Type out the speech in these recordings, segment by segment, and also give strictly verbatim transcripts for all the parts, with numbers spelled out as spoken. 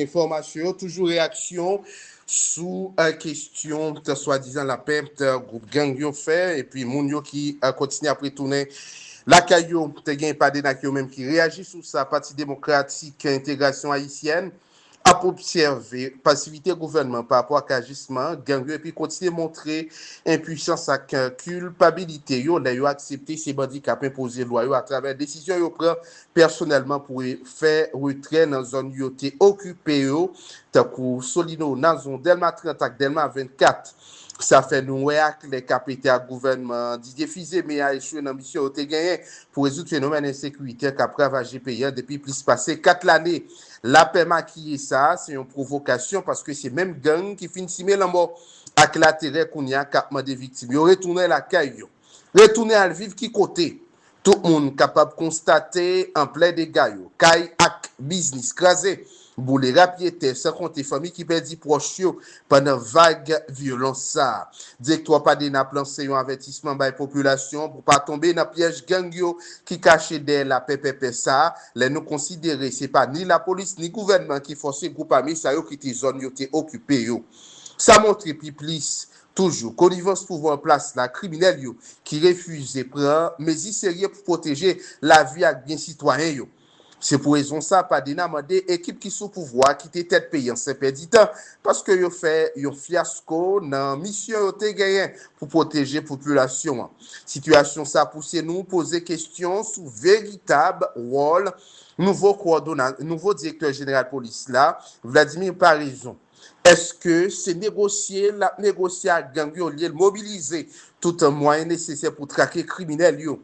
enfòmasyon yo, toujou reyaksyon sou eh, kesyon eh, swadizan lapè eh, gwoup gang yo fè, epi moun yo ki eh, kontinye ap retounen lakay yo. Te gen Padena ak yo menm ki reyaji sou sa. Pati Demokratik Entegrasyon Ayisyèn ap obsève pasivite gouvènman pa rapò ak ajisman gang yo epi kontinye montre enpwisans ak eh, kilpabilite yo lè yo aksepte se bandi k ap enpoze lwa yo atravè desizyon yo pran pèsonèlman pou fè retrè nan zòn yo te okipe yo, tankou Solino, Nazon, Dèlma trant ak Dèlma vennkat. Sa fè nou wè aklè K P T ak gouvènman Didier Fils-Aimé a echwe nan misyon yo te genyen pou rezoud fenomèn ensekirite k ap ravaje peyi a depi plis pase kat lane. Lapè makiye sa a se yon pwovokasyon paske se menm gang ki fin simen lanmò ak laterè kounye a k ap mande viktim yo retounen lakay yo. Retounen al viv ki kote? Tout moun kapab konstate anplè dega yo, kay ak biznis kraze, boule rapyetè, san konte fanmi ki pèdi pwòch yo pandan vag vyolans sa a. Direktè Padena ap lanse yon avètisman bay popilasyon an pou pa tonbe nan pyèj gang yo ki kache dèyè lapè pèpè sa a, lè nou konsidere se pa ni lapolis ni gouvènman ki fòse gwoup ame sa yo kite zòn yo te okipe yo. Sa montre pi plis toujou konivans pouvwa an plas la, kriminèl yo ki refize pran mezi serye pou pwoteje lavi ak byen sitwayen yo. Se pou rezon sa Padena mande ekip ki sou pouvwa a kite tèt peyi an sen pèdi tan, paske yo fè yon fyasko nan misyon yo te genyen pou pwoteje popilasyon an. Sitiyasyon sa pouse nou poze kesyon sou veritab wòl nouvo kowòdona, nouvo direktè jeneral polis la, Vladimir Paraison. Èske se negosye l ap negosye ak gang yo l ye, l mobilize tout mwayen nesesè pou trake kriminèl yo?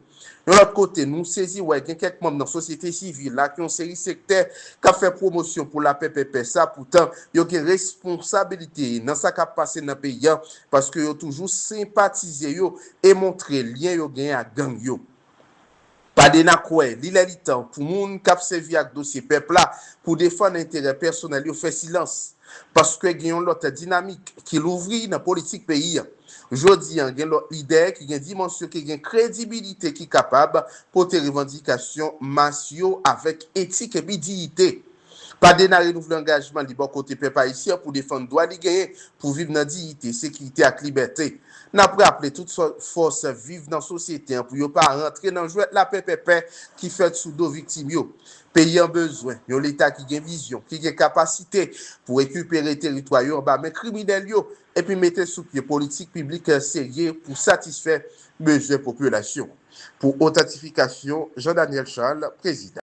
Yon lòt kote, nou sezi wè gen kèk manm nan sosyete sivil la ak yon seri sektè k ap fè pwomosyon pou lapè pèpè sa, poutan yo gen responsabilite nan sa k ap pase nan peyi a, paske yo toujou senpatize yo e montre lyen yo genyen ak gang yo. Padena kwè li lè li tan pou moun k ap sèvi ak dosye pèp la pou defann enterè pèsonèl yo fè silans, paske gen yon lòt dinamik ki louvri nan politik peyi a. Jodi a, gen lòt lidè ki gen dimansyon, ki gen kredibilite, ki kapab pote revandikasyon mas yo avèk etik epi diyite. Padena renouvle angajman li bò kote pèp ayisyen an pou defann dwa li genyen pou viv nan diyite, sekirite ak libète. N ap raple tout fòs viv nan sosyete an pou yo pa rantre nan jwèt lapè pèpè ki fèt sou do viktim yo. Peyi an bezwen yon Leta ki gen vizyon, ki gen kapasite pou rekipere teritwa yo anba men kriminèl yo epi mete sou pye politik piblik serye pou satisfè bezwen popilasyon an. Pou Otantifikasyon, Jean Daniel Charles, Prezidan.